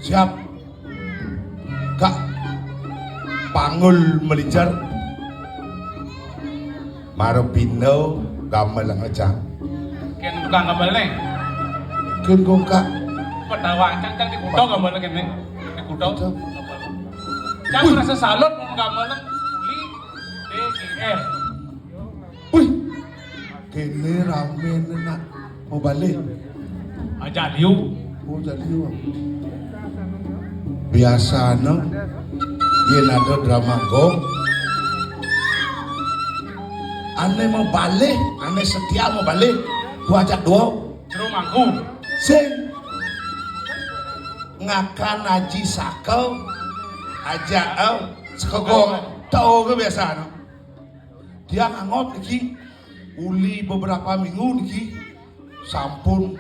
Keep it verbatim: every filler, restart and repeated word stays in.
Dap. Kak Panggul Melijar. Mara pina gamel ngecang. Kén tukang gamel né. Kén kong Kak. Padha wancang cang di kutha gamel kéné. Di kutha. Kutha. Cang Wih. Rasa salut mun gamel uli D G R. Wih. Kéné ramé nak mau balik. Aja liu. Oh, jadi, Bang. Biasane yén ada drama gong, ané mabalih, ané setia mabalih, ku ajak dua. Jero mangku. Sing ngakan aji sakel, ajak, eh, sekegong, tau ke biasane. Dia ngangot niki, uli beberapa minggu niki, sampun